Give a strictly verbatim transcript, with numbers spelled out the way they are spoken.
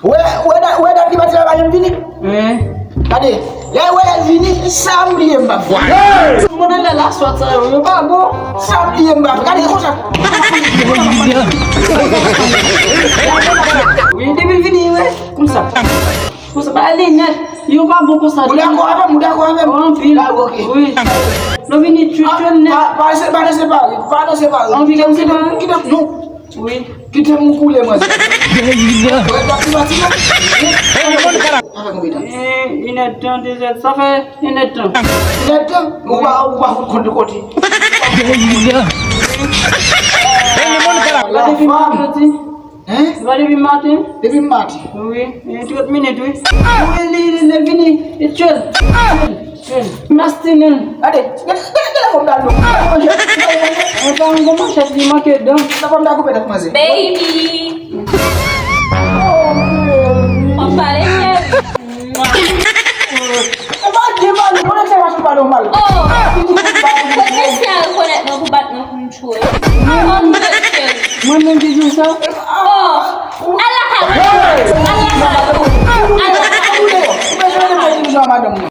Wè, wè dat, wè dat li pati la, pa janm vini. Gade, lè wè l vini, sa m bliye m pa fè. Tout moun anlè la swat sa yo, yo pa bon. Sa m bliye m pa fè. Gade konsa. Wi, depi l vini, wè, konsa. Konsa, pa ale nèt. Yo pa bon konsa. Ou dakò avè m, ou dakò avè m? Anpil. Dakò, ok. Wi. Nou vini tchwitchwe nèt. Pa, pa, pa nan separe, pa nan separe. Anpil, anpil. Kite m, non. Wi. Kite m koule, manzè. Wè, dat li pati la. Avè m, wi, dat. Eh, inèdtan, dezè, sa fè inèdtan. Inèdtan? Ou pa, ou pa fout konn de kote. Gade fi m ap soti. Hein? Li pa depi maten? Depi maten? Wi, e trant minit, wi. Wi, li, li, li vini. Li tchwil. Tchwil. Mastinen. Gade, gade, gade, gade kòm dal nou. Mwen pa yon bon manchèt, li manke dan. Sa fòm ta koupe tèt manzè. Baby. Oh, baby. Mwen pale cheri. E pa de mal, mwen se pa pa normal. Oh. Fòk mesye a rekonèt mwen pou bat mwen pou m tchwe. Mwen menm ki di w sa? Oh. Al lakay ou. Al lakay ou. Al lakay ou. Ou bezwen de mwen ki di w sa, madanm mwen.